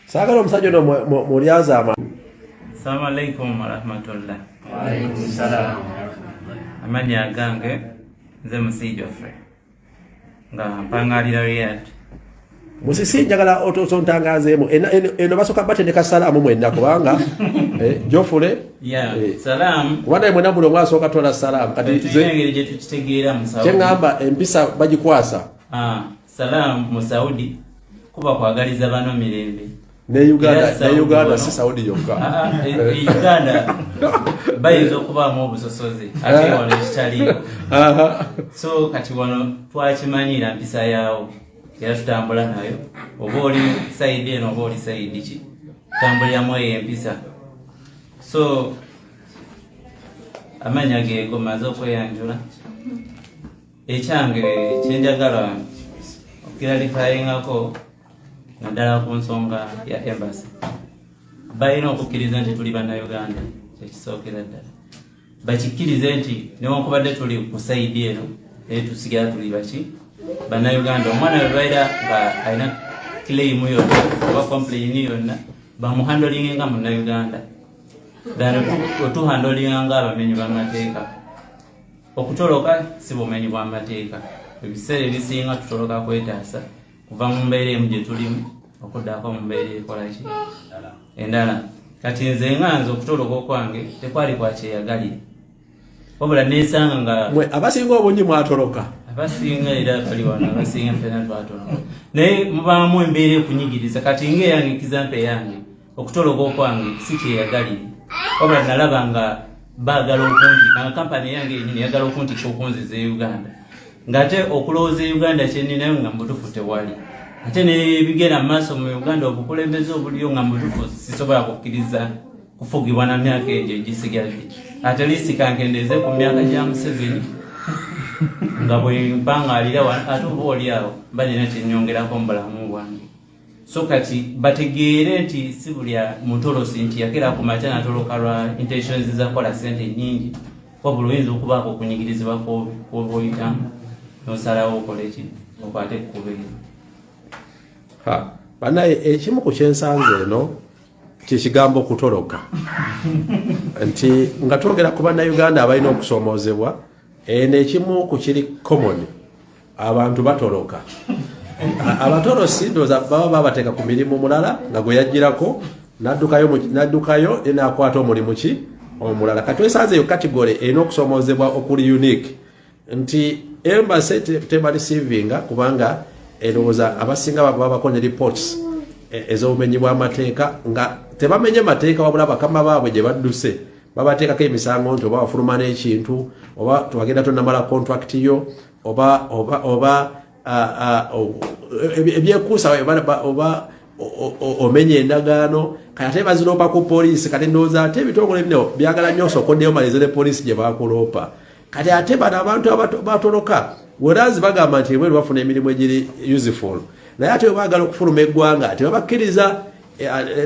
Saagala omusajja ono mulyazaama. Assalamu alaikum warahmatullah. Amannya agange nze Musisi Geoffrey nga mpangalira Riyadh. Musisi, njagala otontangazeemu eno basooka batendeka salaamu mwenna kubanga Geoffrey. Yeah, salaamu. Kuba naye mwena buli omu asooka twala salaamu. Kati tulina engeri gye tukitegeera mu Saudi. Kyeŋŋamba, empisa bagikwasa. Ah, salaamu mu Saudi kuba kwagaliza bano mirembe. Ne Uganda, ne Uganda, si Saudi yokka. Ah, ah, e Uganda bayinza okubaamu obusosoze, ate wano ekitaliiwo. So kati wano twakimanyira mpisa yaawo era tutambula nayo, oba oli side eno oba oli side ki, tutambuliramu eyo empisa. So amanya geego, maze okweyanjula. Ekyange kyenjagala okukiralifayingako naddala ku nsonga ya embassy, balina okukkiriza nti tuli Bannayuganda. Kyekisookera ddala, bakikkirize nti newankubadde tuli ku side eno, naye tusigala tuli baki? Bannayuganda. Omwana we baira nga alina claim yonna oba complain yonna, bamuhandlinge nga Munnayuganda than otuhandlinga nga abamenyi b'amateeka. Okutoloka si bumenyi bw'amateeka. Ebiseera ebisinga tutoloka kwetaasa kuva mu mbeera emu gye tulimu okuddako mu mbeera ekolaki endala. Kati nze nga nze, okutoloka okwange tekwali kwakyeyagalire, wabula nesanga nga Mwe abasinga obungi mwatoloka. Abasinga era bali wano, abasinga ffena twatoloka, naye mubaamu embeera ekunyigiriza. Kati nga eyange, example eyange, okutoloka okwange si kyeyagalire, wabula nalaba nga baagala okuntika, nga kampani eyange yenyini eyagala okuntika, okunziza e Uganda, ng'ate okulowooza e Uganda kyeninayo nga mubutuufu tewali, ate nebigenda mu maaso mu Uganda, obukulembeze obuliyo, nga mubutuufu sisobola kukkiriza kufugibwa na myaka egyo egisigadde. At least kankendeeze ku myaka gya Museveni nga bwe mpangalira wano, ate oba oli awo mba nina kyenyongerako mu bulamu bwange. So kati bategeere nti si buli mutolosi nti yakera ku makya natoloka lwa intentions zakukola sente nyingi, wabula oyinza okubaako okunyigirizibwa kwoba oyitamu nosalawo okole ki, okwate ekkubo eryo. Ha, banaye, ekimu ku kyensanze eno kyekigambo okutoloka, nti nga twogera ku Bannayuganda abalina okusoomoozebwa, eno ekimu ku kiri common, abantu batoloka. Abatolosi ndowooza baba babateeka ku mirimu mulala nga gwe yajjirako naddukayo ye nakwata omulimu ki omulala. Kati twesanze eyo category erina okusoomoozebwa okuli unique, nti embassy tebareceivinga kubanga erowooza abasinga babako ne reports ez'obumenyi bw'amateeka, nga tebamenye mateeka, wabula bakama baabwe gye badduse babateekako emisango nti oba wafuluma n'ekintu, oba twagenda tonamala contract yo, oba ebyekuusa, oba omenya endagaano. Kati ate baziroopa ku poliisi. Kati ndowooza ate ebitongole bino byagala nnyo osooka oddeyo omalize ne poliisi gye bakuloopa. Kati ate bano abantu abatoloka, werazi bagamba nti ebweru bafuna emirimu egiri useful, naye ate bwe baagala okufuluma eggwanga tebabakkiriza.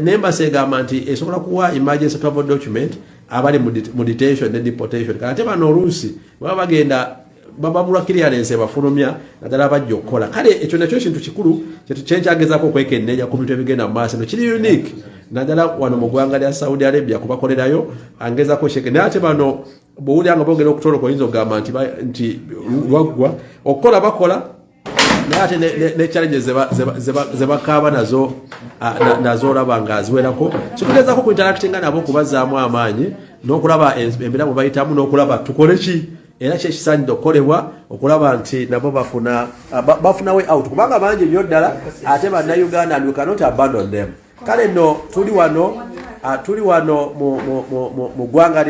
N'embassy egamba nti esobola kuwa emergency travel document abali mu detention ne deportation. Kati ate bano oluusi baba bagenda bababulwa clearance ebafulumya, naddala bajja okukola. Kale ekyo nakyo kintu kikulu kyenkyagezaako okwekenneenya ku bintu ebigenda mu maaso. Eno kiri unique naddala wano mu ggwanga lya Saudi Arabia kubakolerayo angezaako kyeke. Naye ate bano bwowulira nga boogera okutoloka, oyinza okugamba nti lwaggwa okukola bakola, naye ate ne challenges zebakaaba nazo nazo olaba nga ziwerako. So tugezaako ku interactinga nabo, okubazaamu amaanyi n'okulaba embeera bwe bayitamu n'okulaba tukole ki era kyekisaanidde okukolebwa okulaba nti nabo bafuna way out, kubanga bangi nnyo ddala ate Bannayuganda, and we cannot abandon them. Kale nno tuli wano mu ggwanga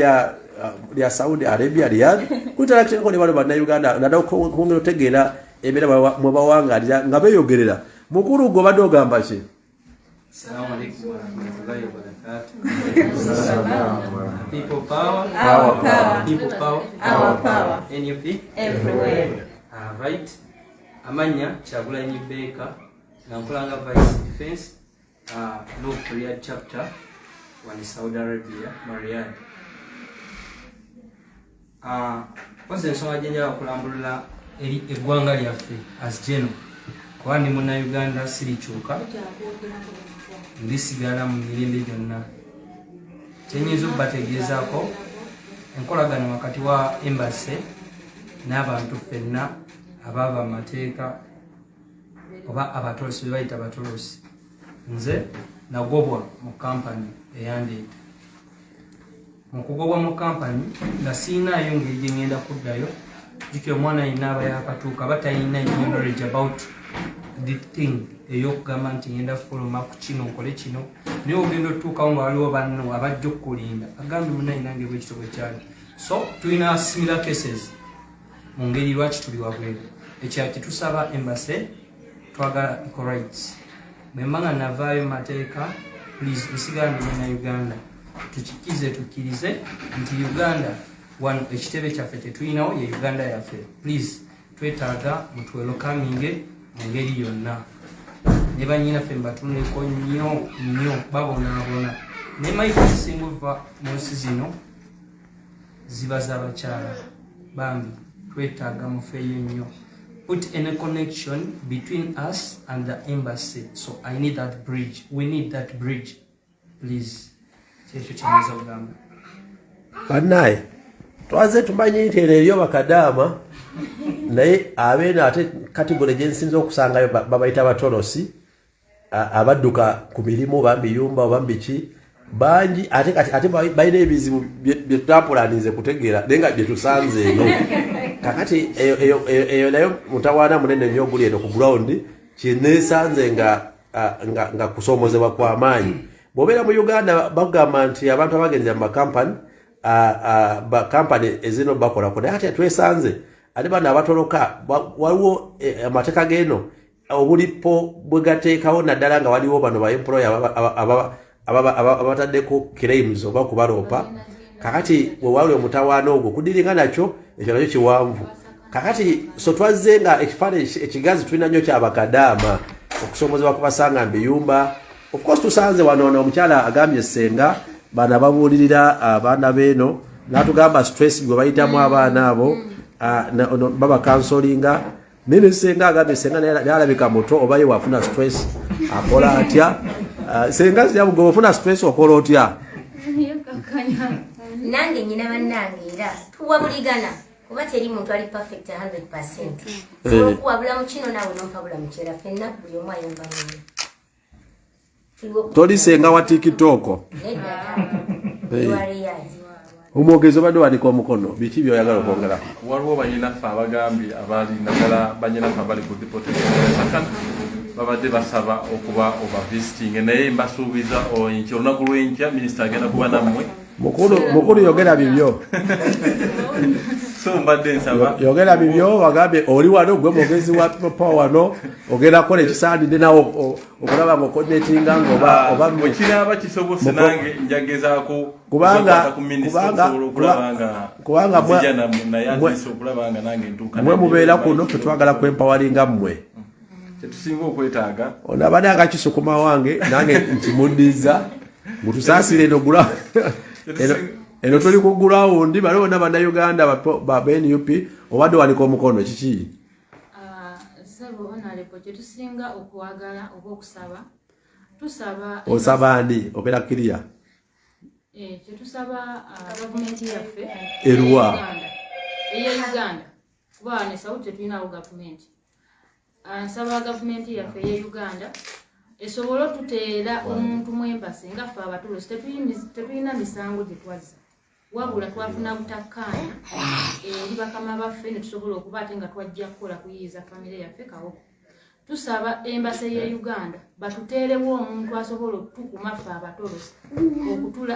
lya Saudi Arabia, Riyadh, kuinteractingako ne bano Bannayuganda, naddala okwongera otegeera embeera mwe bawangalira nga beeyogerera. Mukulu, gwe obadde ogamba ki? Assalamu alaikum warahmatullahi wabarakatuh. People power. Our power. People power. Our power. NUP. Everywhere. Right. Amanya Kyagulanyi Baker nga nkolanga Vice Defense North Riyadh chapter wano Saudi Arabia mu Riyadh. Kozi ensonga gye njagala okulambulula eri eggwanga lyaffe as general, kuba ndi Munnayuganda, sirikyuka. Ndisigala mu mirembe gyonna. Kyenyinza okubategeezaako, enkolagano wakati wa embassy n'abantu ffenna abaava mu mateeka oba abatolosi, be bayita abatolosi, nze nagobwa mu kampani eyandeeta. Mu kugobwa mu kampani nga siinaayo ngeri gye ngenda kuddayo. Jjukira, omwana yenna aba yakatuuka aba talina nnyo knowledge about the thing ey'okugamba nti ngenda fuluma ku kino, nkole kino, naye ogenda otutuukawo nga waliwo banno abajja okukulinda, agambye munaye nange bwekito bwe kyali. So tulina similar cases mu ngeri lwaki tuli wabweru. Ekya kyetusaba embassy, twagala equal rights. Bwemba nga navaayo mu mateeka, please, nsigala ndi muna Uganda. Tukikize, tukkirize nti Uganda wano ekitebe kyaffe kyetulinawo ye Uganda yaffe. Please, twetaaga mutwelcominge mu ngeri yonna, ne banyinaffe mbatunuleko nnyo nnyo, babonaabona. Ne maiko zisinga ova mu nsi zino ziba z'abakyala. Bambi, twetaaga mufeeyo nnyo. Put any connection between us and the embassy. So I need that bridge, we need that bridge, please. Kyekyo kyenyinza okugamba. Bannaye, twaze tumanyi nti eno eriyo bakadaama, naye abeeno ate category gyensinza okusangayo babayita batolosi, abadduka ku mirimu oba mubiyumba oba mubiki, bangi. Ate kati ate balina ebizibu bye tutapulaninze kutegeera, naye nga bye tusanze eno kakati. Eyo nayo mutawaana munene nnyo oguli eno ku ground. Kyeneesanze nga kusoomozebwa kw'amaanyi, bw'obeera mu Uganda bagamba nti abantu abagendera mu makampani, bakampani ezino bakolako, naye ate twesanze ate bano abatoloka waliwo amateeka g'eno obulipo bwe gateekawo, naddala nga waliwo bano ba employer abataddeko claims oba kubaloopa. Kakati we wali omutawaana ogwo kudiringa nakyo, ekyo nakyo kiwanvu. Kakati so twazze nga ekifaananyi ekigazi tulina nnyo kyabakadaama, okusomozebwa kubasanga mu biyumba. Of course tusanze wano ono omukyala agambye senga bano ababuulirira abaana beeno, n'atugamba stress gwe bayitamu abaana abo, ono baba counselinga. Naye senga agambye senga naye alabika muto, oba ye wafuna stress akola atya? Senga syabugoba, ofuna stress okola otya? Nange nyina bannange, era tuwabuligana, kuba teri muntu ali perfect 100. Sobola okuwabula mu kino, naawe nompabula mu kirala, ffenna buli omu ayamba munne. Toli senga wa TikTok? Omwogezi, obadde wanika omukono, biki byoyagala okwongera? Waliwo banyinaffe abagambye abali, naddala banyinaffe abali ku deportation second, babadde basaba okuba oba visiting, naye mbasuubiza enkya, olunaku lw'enkya, minisita agenda kuba nammwe. Mukulu, mukulu, yogera bibyo. So mbadde nsaba Yogera bibyo. Wagambye oli wano gwe mwogezi wa People Power wano, ogenda kukola ekisaanidde nawe okulaba nga ocoordinatinga nga oba bwe kinaaba kisobose, nange njagezaako Kubanga- okukwata ku minisita okusobola okulaba nga kubanga nzija nammwe, naye atleast okulaba nga nange ntuuka mwe mubeera kuno, ffe twagala kwempoweringa mmwe. Kyetusinga okwetaaga. Ono abadde akakisukuma wange, nange nkimuddiza mutusaasire. Eno gula eno tuli ku ground, bali bonna Bannayuganda ba NUP. Obadde wanika omukono, kiki? Ssebo honorable, kyetusinga okwagala oba okusaba, tusaba Osaba ani? Obeera kiriya. Kyetusaba gavumenti yaffe Eruwa? Eye Uganda, kuba wano e Saudi tetulinawo gavumenti. Nsaba gavumenti yaffe eye Uganda esobole otuteera omuntu mu embassy, nga ffe abatolosi tetulina misango gye twazza, wabula twafuna butakkaanya eri bakama baffe ne tusobola okuba ate nga twajja kukola kuyiiza famire yaffe kawogo. Tusaba embassy ye Uganda batuteerewo omuntu asobola okutukuma ffe abatolosi,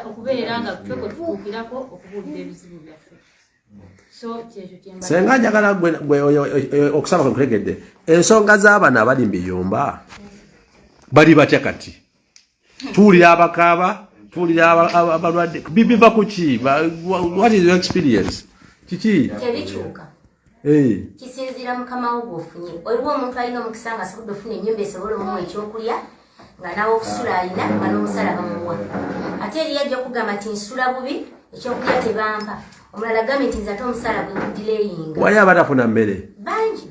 okubeera nga ffe kwe tutuukirako okubuulira ebizibu byaffe. So kyekyo kyemba. Senga, njagala gwe okusaba kwe nkutegedde. Ensonga z'abano abali mu biyumba bali batya kati? Tuwulira abakaaba, tuwulira abalwadde. Biva ku ki? What is your experience? Kiki? Tebikyuka. Kisinziira mukama wo gw'ofunye. Oliwo omuntu alina omukisa nga asobodde ofuna ennyumba esobola omuwa ekyokulya, nga nawe okusula alina, nga n'omusala bamuwa. Ate eriyo ajja okugamba nti nsula bubi, ekyokulya tebampa. Omulala agambye nti nze ate omusala gwe gudelayinga. Wali abatafuna mmere? Bangi,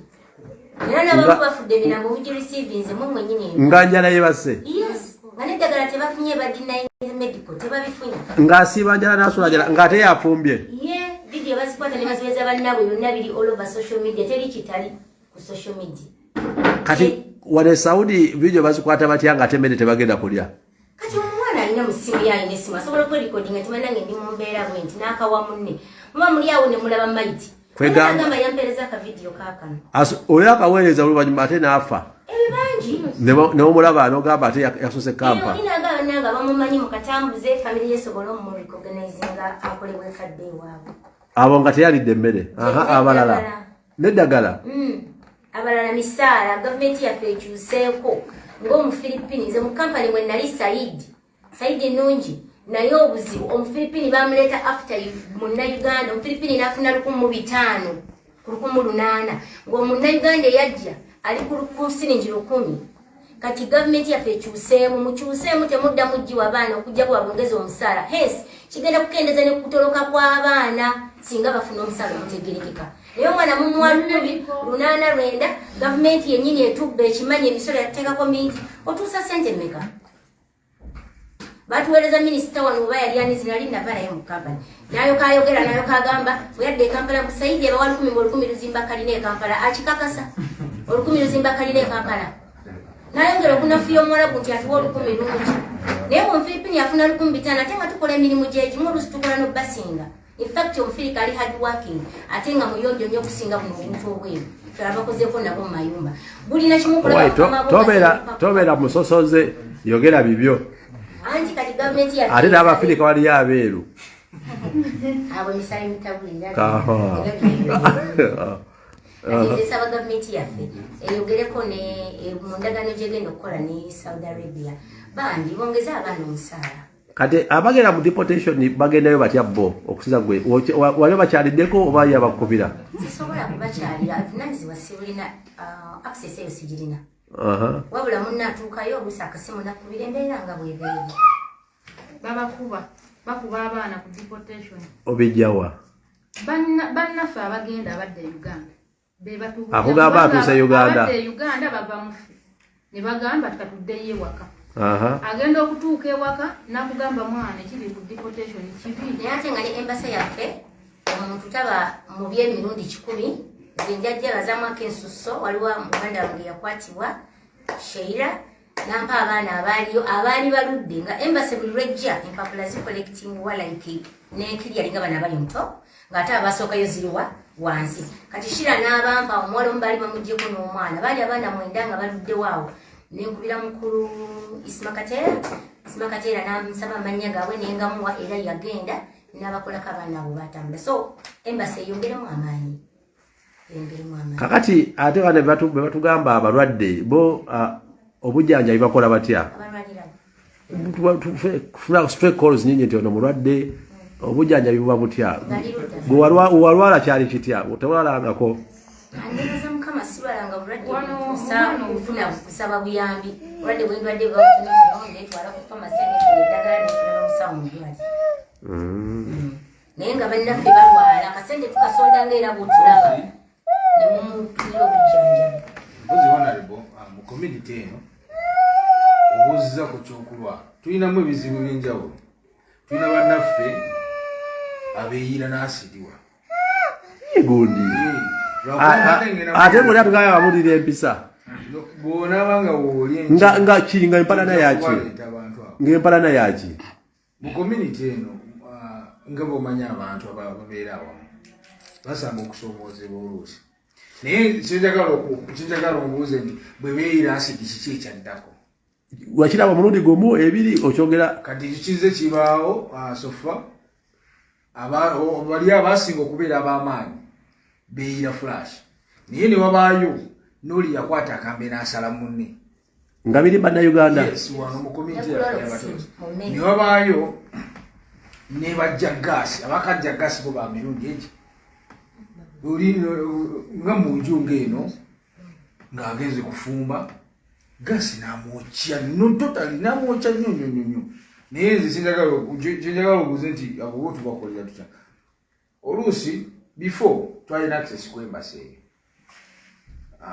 era n'abamu bafudde emirambo mugireceivinze mwe mwenyini. Nga njala yebase? Yes. Nga n'eddagala tebafunye, badinayinze medical, tebabifunye. Ng'asiiba njala n'asula njala ng'ate yafumbye. Ye video bazikwata ne baziweza bannaabwe, byonna biri all over social media, teri kitali ku social media. Kati wano e Saudi video bazikwata batya nga ate emmere tebagenda kulya? Kati omwana alina mu ssimu ye, alina essimu, asobola okwerecordinga nti bannange ndi mu mbeera bwe nti, n'akawa munne. Muba muli awo ne mulaba maiti. Agamba yampeereza akavidiyo kaakano. Oyo akaweereza oluvannyuma ate n'afa. Ebyo bangi. N'omulaba n'ogamba ate yasose kampa. Oli n'agamba bannange abamumanyi mukatambuze, family ye esobole omurecognizinga, akolebwe kadde ewaabwe. Abo nga teyalidde emmere. Aha, abalala n'eddagala. Abalala misaala. Gavumenti yaffe ekyuseeko ng'Omufiripini, nze mu kampani mwe nali, Saidi, Saidi nungi, naye obuzibu Omufiripini bamuleeta after Munnayuganda. Omufiripini n'afuna 1500 ku 1800, ng'Omunnayuganda eyajja ali ku siringi 1000. Kati gavumenti yaffe ekyuseemu, mukyuseemu, temuddamu ggiwa abaana okujjako babongeza omusaala. Hence kigenda kukendeza ne kutoloka kw'abaana singa bafuna omusaala omutegerekeka. Naye omwana mumuwa 1809, gavumenti yennyini etubba ekimanyi, emisolo yateekako mingi. Otuusa sente mmeka? Batuweereza minisita wano oba yali anizi, nali nava naye mu kampani, nayoka ayogera, nayoka agamba bweyadda e Kampala musaidi ebawa 1000, mu 1000 luzimba kalina e Kampala. Akikakasa 1000 luzimba kalina e Kampala, nayongera okunafuya Omuwalabu nti atuwa 1000 lungi, naye Omufiripini afuna 1500, ate nga tukola emirimu gyegimu, oluusi tukola nobasinga. Infact Omufirika ali hard working ate nga muyonjo nnyo okusinga buno obuntu obweru ffe abakozeeko nabo mu mayumba. Bulina kimu kulaba mukama bo. Tobeera musosoze, yogera bibyo. Anti kati gavumenti yaffe Ate n'Abafirika waliyo abeeru. Abo misayi mitabulira. Kaha. Kati nze nsaba gavumenti yaffe eyogereko ne mu ndagaano gyegenda okukola ne Saudi Arabia, bambi bongeze abaana omusaala. Kati abagenda mu deportation bagendayo batya bo? Okusiza gwe wali bakyaliddeko oba yabakubira? Sisobola kubakyalira, avunanyizibwa sibulina, access eyo sigirina. Wabula munna atuukayo oluusi akasimu nakubira embeera nga bwebeera. Babakuba, bakuba abaana ku deportation. Obijjawa? Bannaffe abagenda abadda e Uganda be batubuulira. Akugamba Kubanga atuuse Uganda. Abadda e Uganda bava mufe ne bagamba tikatuddeyo ewaka. Agenda okutuuka ewaka nakugamba mwana ekiri ku deportation kibi. Naye ate nga ne embassy yaffe omuntu taba mubi emirundi 100. Nze njajja bazamwako ensusso. Waliwo muganda wange yakwatibwa, Sheira, nampa abaana abaaliyo abaali baludde nga embassy buli lwejja empapula zicollectingwa like nenkiri yalinga bano abali muto ng'ate abasookayo ziriwa wansi. Kati Shira n'abampa omuwala omu baali bamugyeko n'omwana, baali abaana 9 nga baluddewo awo. Nenkubira mukulu Isma Kateera, Isma Kateera n'amusaba amannya gaabwe nengamuwa, era yagenda n'abakolako abaana abo batambula. So embassy eyongeremu amaanyi, eyongeremu amaanyi. Kakati ate bano be batugamba abalwadde bo, obujjanjabi bakola batya? Abalwalirawo? Tufuna straight calls nyingi nti ono mulwadde, obujjanjabi buba butya? Bali ludda? Gwe walwala kyali kitya? Tewalwalangako? Andebaza Mukama, sirwalanga bulwadde. Wano butuusa omwana kufuna kusaba buyambi. Bulwadde bwendwadde buba netwala ku famasi, nefuna eddagala, nefuna n'omusawo mu ddwaliro. Naye nga bannaffe balwala, akasente tukasonda nga era bwotulaba ne mumutulira obujjanjabi. Mpozi honorable, mu community eno obuuziza ku kyokulwa, tulinamu ebizibu ebyenjawulo. Tulina bannaffe abeeyiira n'asiriwa. Gundi ate muli atugamba babulira empisa. Bw'onaaba nga wooli Nga ki, nga empalana yaki? Waleeta abantu abo. Ng'empalana yaki? Mu community eno, nga bw'omanyi abantu ababeera awamu basanga okusoomoozebwa oluusi, naye kyenjagala ombuuze nti bwe beeyira asidi kiki ekyaddako? Wakiraba omulundi gumu, ebiri, okyogera. Kati ekyo kizze kibaawo. So far bali abasinga okubeera ab'amaanyi beeyira flash, naye ne wabaayo n'oli yakwata akambe n'asala munne. Nga biri Bannayuganda? Yes, wano mu community yaffe y'Abatozi. Mu mmere. Ne wabaayo ne bajja gaasi, abakajja gaasi bo ba mirundi egi. Oli nga mu nju ng'eno ng'agenze kufumba, gaasi n'amwokya no totally, n'amwokya nnyo nnyo nnyo nnyo. Naye nze kyenjagala obuuze nti abo bo tubakolera tutya? Oluusi before twalina access ku embassy eyo.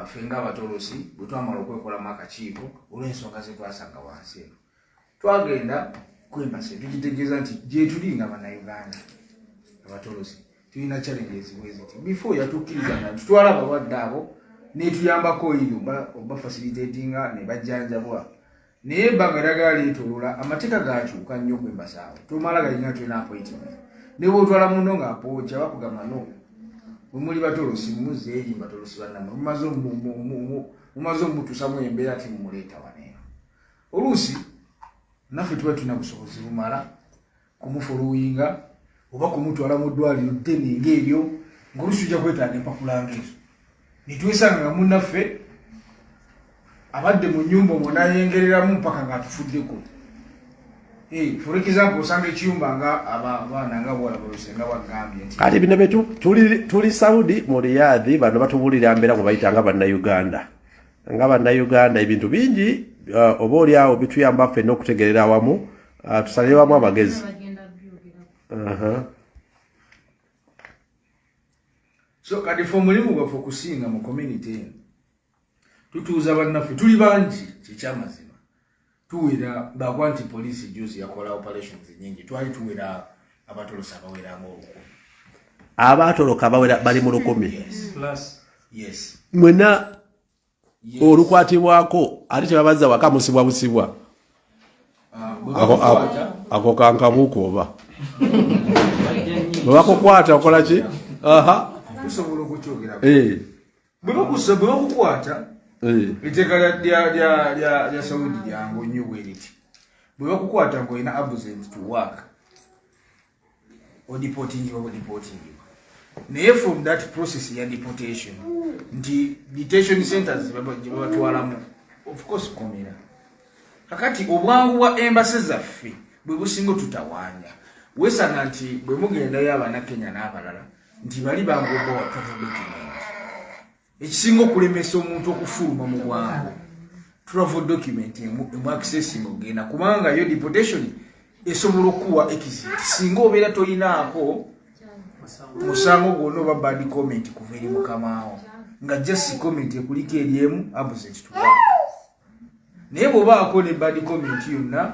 Ffe ng'Abatolosi bwe twamala okwekolamu akakiiko olw'ensonga ze twasanga wansi eno. Twagenda ku embassy, tugitegeeza nti gyetuli nga Bannayuganda abatolosi tulina challenges bweziti. Before yatukkiriza nga tutwala abalwadde abo netuyambako iri oba facilitatinga ne bajjanjabwa, naye ebbanga lyagala lyetolola, amateeka gakyuka nnyo ku embassy awo. Tomala galina, tulina appointment, ne bwotwala muno ng'apooca bakugamba, "No, bwe muli batolosi muzze eri batolosi bannamwe, mumaze omutuusamu embeera, timumuleeta waneeno." Oluusi naffe tuba tulina busobozi bumala kumufollowinga oba kumutwala mu ddwaliro ddene ng'eryo, ng'oluusi ojja kwetaaga empapula ng'ezo, netwesanga nga munnaffe abadde mu nyumba omwo nayengereramu mpaka ng'atufuddeko. For example, osanga ekiyumba nga abaana nga buwala balose nga bagambye nti Kati bino bye tuli Saudi mu Riyadh, bano batubulira mbeera mwe bayita nga Bannayuganda, nga Bannayuganda. Ebintu bingi oba oli awo bituyamba ffenna okutegerera awamu, tusalire wamu amagezi. Bagenda byogerako. So kati fe omulimu gwaffe okusinga mu community eno, tutuuza bannaffe, tuli bangi, kyekyamazima tuwera bakwa nti poliisi juzi yakola operations nyingi, twali tuwera abatolosi abaweranga 1000. Abaatoloka bawera bali mu 1000? Plus. Yes. Mwenna? Yes. Olukwatibwako ate tebabazza waka, musibwa busibwa? Ah, bwe bakukwata, Ako kankamuuku oba bwe bakukwata okola ki? Aha. Tusobola okukyogerako. Bwe bakukwata, etteeka lya Saudi lyangu nnyo bwe riti: bwe bakukwata ng'olina absent to work, odeportingibwa budeportingibwa. Naye from that process ya deportation, nti detention centers gye babatwalamu, of course komera. Kakati obwangu bwa embassy zaffe bwe businga otutawaanya. Wesanga nti bwe mugendayo Abanakenya n'abalala, nti bali bangu obawa travel document. Ekisinga okulemesa omuntu okufuluma mu bwangu, travel document emu accessing ogenda, kubanga yo deportation esobola okuwa exit singa obeera toyinaako musango gwonna oba bad comment kuva eri mukamaawo, nga just comment ekuliko eryemu absent to work. Naye bw'obaako ne bad comment yonna,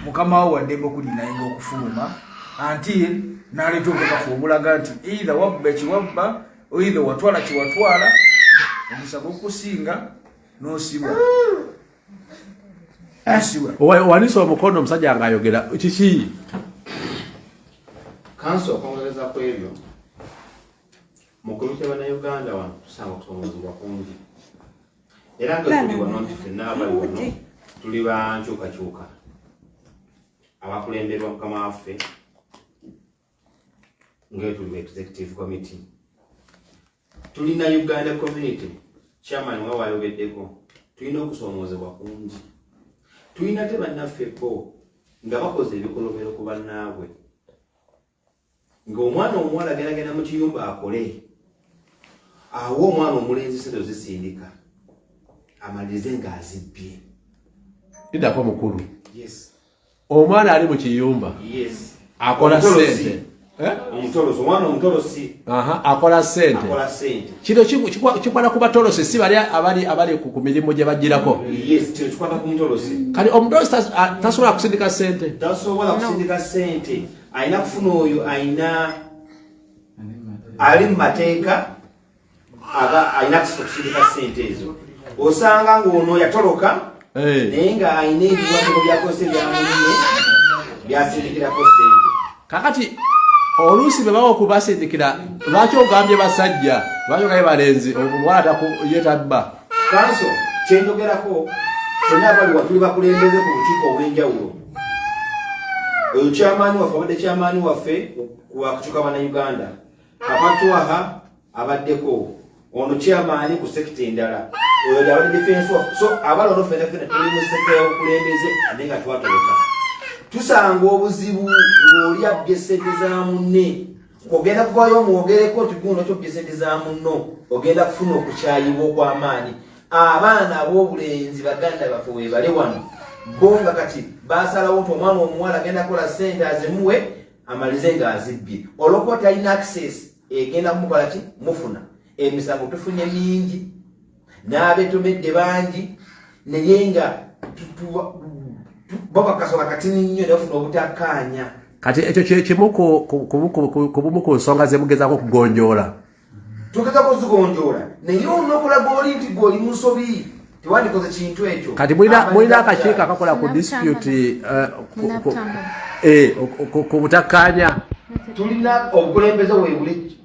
mukama wo waddembe okudenyinga okufuluma until n'aleeta obukakafu obulaga nti either wabba ekiwabba, either watwala kiwatwala, omusago okusinga n'osibwa. Owanisa omukono, omusajja ng'ayogera kiki? Kanso okwongereza ku ebyo, mu komiti y'Abannayuganda wano tusanga okusomozebwa kungi, era nga tuli wano nti ffenna abali wano tuli ba nkyukakyuka abakulemberwa mukama waffe, nga tuli mu executive committee, tulina Uganda community chairman nga wayogeddeko. Tulina okusomoozebwa kungi. Tulina te bannaffe bo nga bakoze ebikolobero ku bannaabwe, ng'omwana omuwala agendagenda mu kiyumba akole, awo omwana omulenzi sente ozisindika, amalirize ng'azibbye. Idako mukulu. Yes. Omwana ali mu kiyumba Yes. akola Omutolosi. sente. Eh? Omutolosi, omwana omutolosi. Aha, akola sente. Akola sente. Kino kikwata ku batolosi, si bali abali ku mirimu gye bagirako? Yes, kino kikwata ku mutolosi. Kati omutolosi tasobola kusindika sente? Tasobola kusindika sente, alina kufuna oyo alina ali mu mateeka, aba alina okusindika sente ezo. Osanga ng'ono yatoloka, naye nga alina ebiwandiiko byakozesa ebyamunne byasindikirako sente. Kakati oluusi bwe baba okubasindikira, lwaki ogambye basajja? Lwaki ogambye balenzi? Omuwala ye tabba? Kanso kyenjogerako, fenna abali wa tuli bakulembeze ku bukiiko obw'enjawulo. Oyo kyamaani waffe, abadde kyamaani waffe kukyuka Bannayuganda, Kapatwaha abaddeko ono kyamaani ku sector endala, oyo abadde defense waffe. So abali ono fenna fenna tuli mu sector y'obukulembeze, naye nga twatoloka, tusanga obuzibu ng'oli abbye sente za munne. Ogenda kuvayo omwogereko nti guno kyobbye sente za munno, ogenda kufuna okukyayibwa okw'amaanyi. Abaana ab'obulenzi baganda baffe webale wano, bo nga kati basalawo nti omwana omuwala agenda kukola sente azimuwe, amalize ng'azibbye, olwokuba talina access egenda kumukola ki mufuna. Emisango tufunye mingi n'abetomedde bangi, naye nga Baba katini nnyo nafuna obutakkaanya. Kati ekyo kyekimu ku bumu ku nsonga zemugezaako okugonjoola. Tugezako zigonjoola, naye olina oli nti gwe oli mu nsobi, tewandikoze kintu ekyo. Kati mulina akakiiko akakola ku dispute, ku butakkaanya? Tulina obukulembeze webuli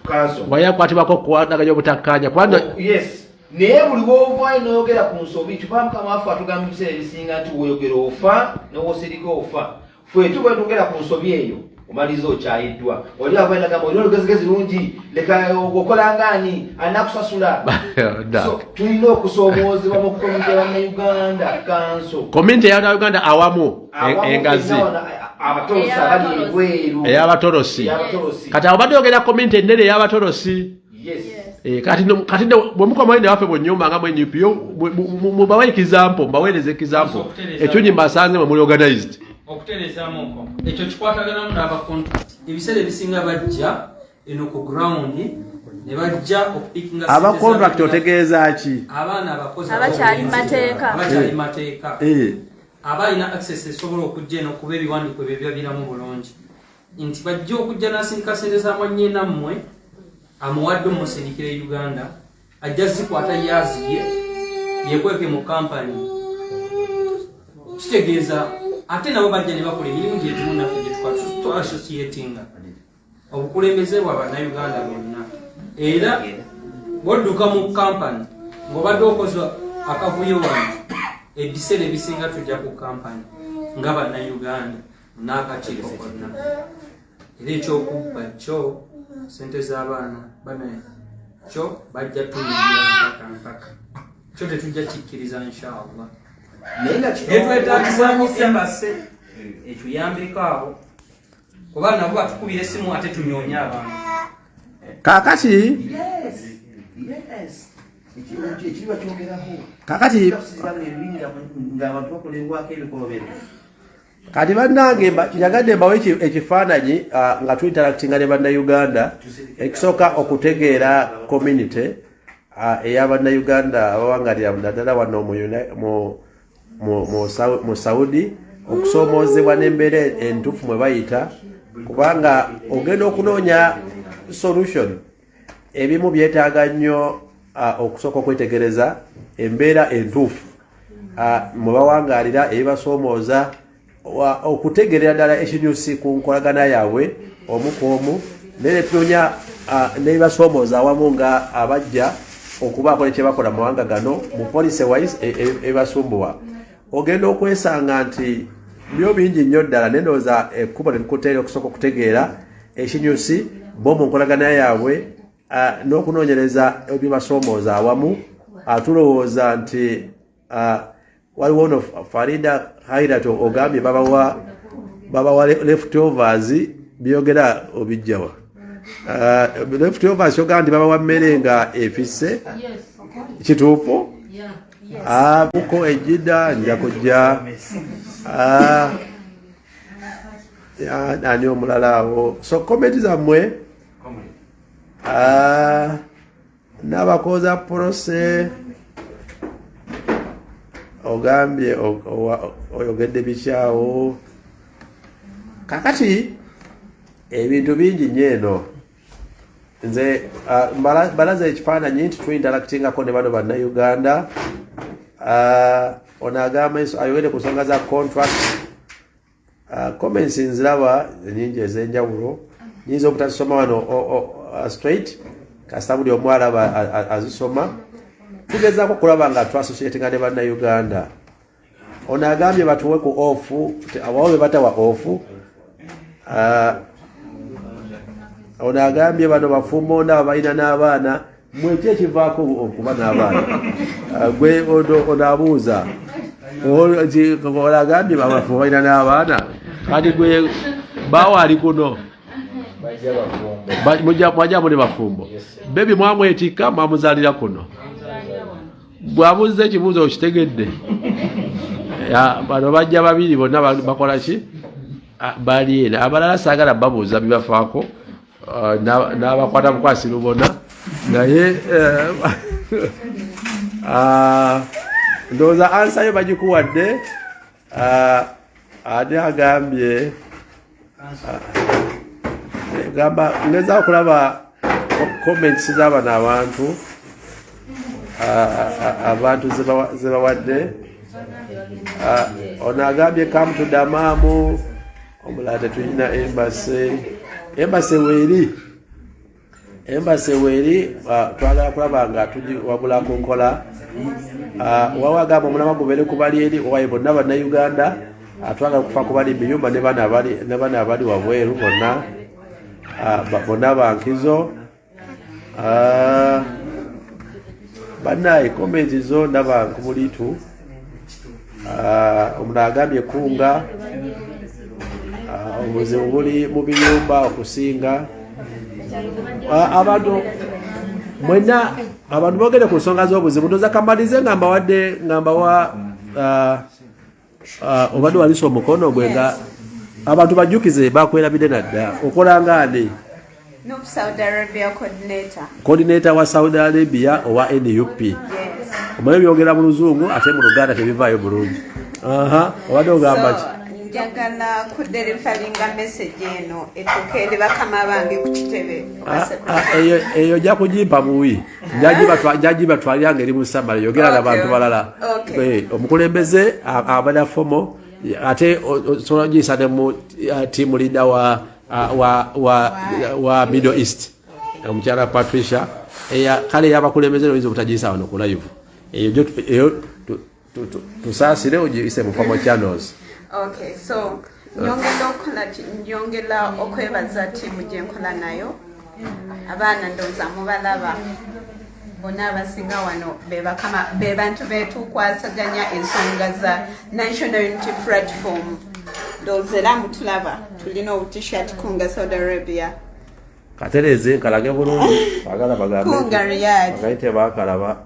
kanso. Wali akwatibwako okuwanaganya obutakkaanya kubanga? Yes, naye buli bwovaayo noyogera ku nsobi, kyuba Mukama waffe atugamba ebiseera ebisinga nti woyogera ofa, nowosirika ofa. Ffe tuba twogera ku nsobi eyo, omaliriza okyayiddwa. Oli abainagamba olina olugezigezi lungi, leka okolangaani anakusasula. So tulina okusoomoozebwa mu community bannayuganda kanso. Community ya Uganda awamu engazi. Abatolosi abali ebweru. Ey'abatolosi. Ey'abatolosi. Kati awo badde ogenda community ennene ey'abatolosi. Yes. Kati bwe mukomayo newaffe mu nyumba nga mwe NUP, mubawe example, mbaweereza example. Okutereeza. Ekyunyi mbasanze mwe muli organized. Okutereezaamuko, ekyo kikwataganamu n'aba contract. Ebiseera ebisinga bajja eno ku ground ne bajja okupikinga. Aba contract otegeeza ki? Abaana abakozi. Abakyali mu mateeka. Abakyali mateeka. Aba alina access esobola okujja eno, kuba ebiwandiiko ebyo biba biramu bulungi, nti bajja okujja n'asindika sente za mwannyinammwe amuwadde omusindikira e Uganda, ajja zikwata yaziye yekweke mu kampani. Kitegeeza ate nabo bajja ne bakola emirimu gyegimu naffe gyetukola, tuassociatinga obukulembeze bwa Bannayuganda bonna. Era bwodduka mu kampani ng'obadde okoze akavuyo wano, ebiseera ebisinga tujja ku kampani nga Bannayuganda n'akakiiko konna. Era ekyokubba kyo sente z'abaana bana kyo bajja tuyigira mpaka mpaka, kyo tetujja kikkiriza, inshallah. Naye nga Netwetagisamu embassy etuyambeko awo, kuba nabo batukubira esimu ate tunyoonye abantu. Kakati Yes, ekiriba kyogerako. Ng'abantu bakolebwako ebikolobero. Kati bannange, njagadde mbawe ekifaananyi nga tuinteractinga ne Bannayuganda. Ekisooka, okutegeera community ey'Abannayuganda abawangalira naddala wano mu Saudi, okusoomoozebwa n'embeera entuufu mwe bayita, kubanga ogenda okunoonya solution, ebimu byetaaga nnyo okusooka okwetegereza embeera entuufu mwe bawangaalira, ebibasoomooza, okutegerera ddala ekinyusi ku nkolagana yaabwe omu ku omu, naye netunoonya nebibasoomooza awamu nga abajja okubaako ne kyebakola mu mawanga gano mu policy wise ebasumbuwa. Ogenda okwesanga nti byo bingi nnyo ddala, naye ndowooza ekkubo netukuteera okusooka okutegeera ekinyusi bo mu nkolagana yaabwe n'okunoonyereza ebibasoomooza awamu. Tulowooza nti waliwo ono Farida Hairat ogambye babawa leftovers, byogera obijjawa? Leftovers ogamba nti babawa mmere nga efisse, kituufu? Buko ejida nja kujja. Ani omulala awo? So comment zammwe, n'abakoza prose ogambye oyogedde bikyawo. Kakati ebintu bingi nnyo eno. Nze mbalaza ekifaananyi nti tuinteractingako ne bano Bannayuganda. Ono agamba ayogedde ku nsonga za contract. Comments nziraba nyingi ez'enjawulo, nyinza obutazisoma wano straight, kasita buli omu alaba azisoma. Tugezaako okulaba nga tuassociatinga ne Bannayuganda. Ono agambye batuwe ku off, abawo be batawa off. Ono agambye bano bafumbo ndaba balina n'abaana, mweki ekivaako okuba n'abaana? Gwe ono abuuza, ono agambye abafumbo balina n'abaana, kati gwe baawo ali kuno. Mwajja muli bafumbo, baby mwamwetikka, mwamuzaalira kuno. Bw'abuuza ekibuuzo okitegedde? Bano bajja babiri bonna bakola ki? Bali eno abalala saagala babuuza bibafaako, n'abakwata bukwasi lubona, naye ndowooza answer yo bagikuwadde. Ani agambye gamba ngeza okulaba comments z'abano abantu abantu zebawadde. Ono agambye come to Dammam, omulala tetulina embassy. Embassy weeri, embassy weeri, twagala kulaba nga tugiwabula ku nkola. Wawe agamba omulamwa gubeere ku bali eri owaye bonna bannayuganda. Twagala kufa ku bali miyumba ne bano abali wabweru bonna, bonna bankizo. Bannaye comments zo ndaba nkumulitu. Omuntu agambye kunga obuzibu buli mu biyumba okusinga. Abantu mwenna abantu boogere ku nsonga z'obuzibu. Ndoza kamalize nga mbawadde nga mbawa obadde walisa omukono gwe nga abantu bajjukize bakwerabidde nadda okola nga ani? NUP Saudi Arabia coordinator. Coordinator wa Saudi Arabia owa NUP. Yes. Omanyi byogera mu Luzungu ate mu Luganda tebivaayo bulungi. Aha, obadde ogamba ki? So, njagala kudeliveringa message eno etuuke eri bakama bange ku kitebe. Eyo ojja kugimpa buwi, njagibatwalira nga eri mu summary. Yogera n'abantu balala. Omukulembeze abala fomo ate osobola ogiyisa ne mu team leader wa Middle East, omukyala Patricia. Kale yabakulembeze oyinza obutagiyisa wano ku live eyo, eyo tusaasire ogiyise mu formal channels. Okay, so nyongera okukola, nyongera okwebaza ttiimu gye nkola nayo. Abaana ndowooza mubalaba bonna abasinga wano be bakama be bantu betukwasaganya ensonga za National Unity Platform. Ndowooza era mutulaba tulina obutishat Kunga Saudi Arabia. Katereze nkalage bulungi agala bagambe. Kunga Riyadh. Bagayite bakalaba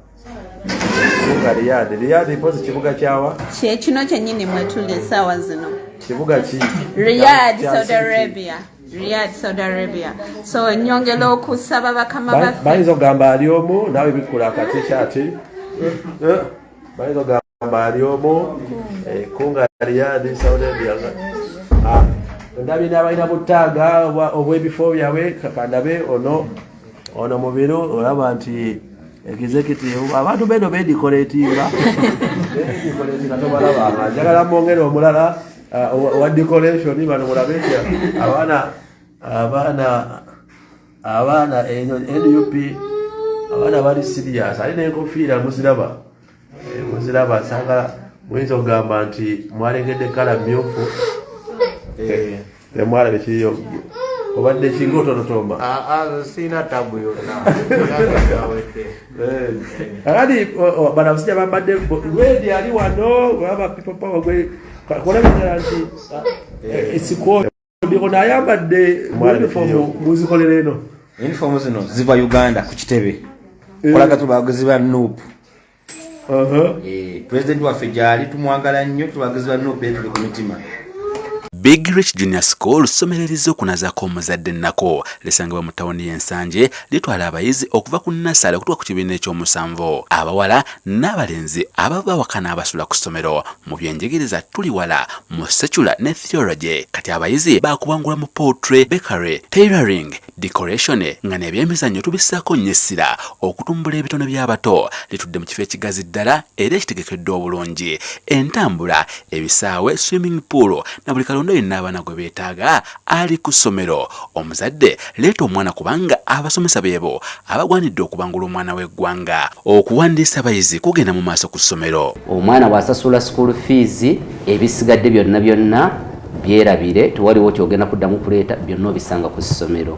Kunga Riyadh. Riyadh mpozi kibuga kyawa? Kyekino kyennyini mwetuli essaawa zino. Kibuga ki? Riyadh, Saudi Arabia. Riyadh, Saudi Arabia. So nyongera okusaba bakama baffe. Bayinza okugamba ali omu naawe bikkula akatishaati, bayinza okugamba ali omu. Kunga Riyadh, Saudi Arabia. Ndabye n'abalina butaaga obw'ebifo byabwe. Kandabe ono ono mubiru olaba nti executive abantu beno bedecoratinga bedecoratinga tobalabanga. Njagala mwongere omulala owa decoration. Bano mulabe nti abaana eno NUP abaana bali serious, ali n'enkofiira muziraba. Muziraba sanga muyinza okugamba nti mwalengedde kala myufu temwalabe kiriyo obadde kinga otonotomba. Sina tabu yonna. Kakati bano abasajja bambadde red ali wano olaba People Power gwe kolabira nti esiko ono ayambadde uniform muzikolera eno. Uniform zino ziva Uganda ku kitebe kolaga tubawagizi ba NUP. President waffe gyali tumwagala nnyo, tubawagizi ba NUP tuli ku mitima. Big Rich Junior School ssomero erizze okunazaako omuzadde ennako. Lisangibwa mu tawuni y'Ensanje, litwala abayizi okuva ku nursery okutuuka ku kibiina ekyomusanvu, abawala n'abalenzi, abava awaka n'abasula ku ssomero. Mu byenjigiriza tuli wala mu secular ne theology. Kati abayizi bakubangulwa mu poultry, bakery, tailoring, decoration, nga n'ebyemizannyo tubissaako nnyo essira okutumbula ebitono by'abato. Litudde mu kifo ekigazi ddala era ekitegekeddwa obulungi, entambula, ebisaawe, swimming pool na buli kalonda yenna abaana gwe beetaaga ali ku ssomero. Omuzadde leeta omwana kubanga abasomesa beebo abagwanidde okubangula omwana w'eggwanga. Okuwandiisa abayizi kugenda mu maaso ku ssomero. Omwana bw'asasula school fees, ebisigadde byonna byonna byerabire, tewaliwo kyogenda kuddamu kuleeta, byonna obisanga ku ssomero.